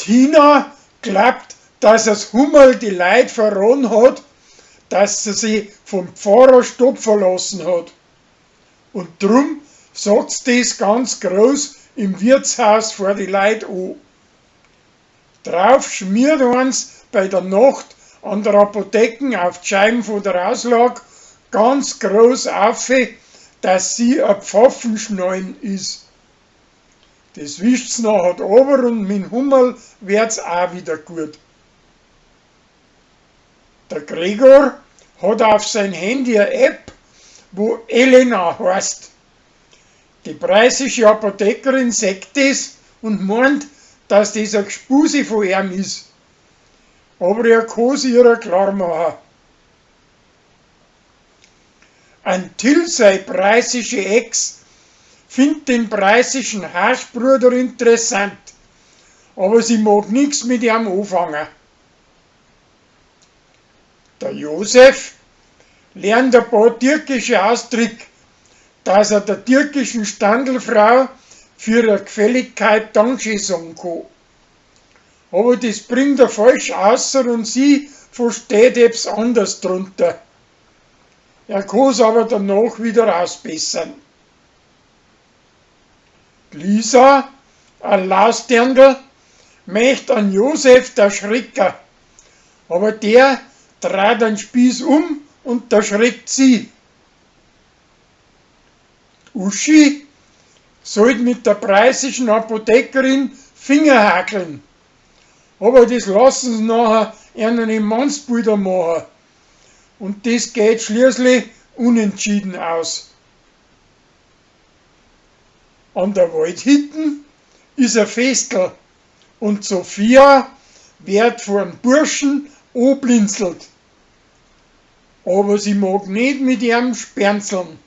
Tina glaubt, dass as Hummerl die Leut verroten hat, dass sie sich vom Pfarrer stopfen lassen hat. Und drum sagt's des ganz groß im Wirtshaus vor die Leut o. Drauf schmiert eins bei der Nacht an der Apotheken auf d'Scheiben von der Auslag ganz groß aufe, dass sie a Pfaffenschnallen is. Des wischt's nachher ober und min Hummerl werd's auch wieder gut. Der Gregor hat auf sein Handy a App, wo Elena heißt. Die preußische Apothekerin sagt des und meint, dass des a Gspusi von ihm is. Aber er kann's ihrer klar machen. An Till sei preußische Ex findet den preußischen Haschbruder interessant, aber sie mag nix mit ihm anfangen. Der Josef lernt ein paar türkische Ausdrücke, dass er der türkischen Standelfrau für ihre Gefälligkeit Dankeschön sagen kann. Aber das bringt er falsch außer und sie versteht etwas anders drunter. Er kann's aber danach wieder ausbessern. Lisa, ein Lausdirndl, möcht an Josef der Schrecker, aber der dreht den Spieß um und erschreckt sie. Uschi sollt mit der preußischen Apothekerin Finger hakeln, aber das lassen sie nachher einen Mannsbilder machen und das geht schließlich unentschieden aus. An der Waldhütten is a Festl und Sophia wird von Burschen anblinzelt. Aber sie mag nicht mit ihm sperrnzeln.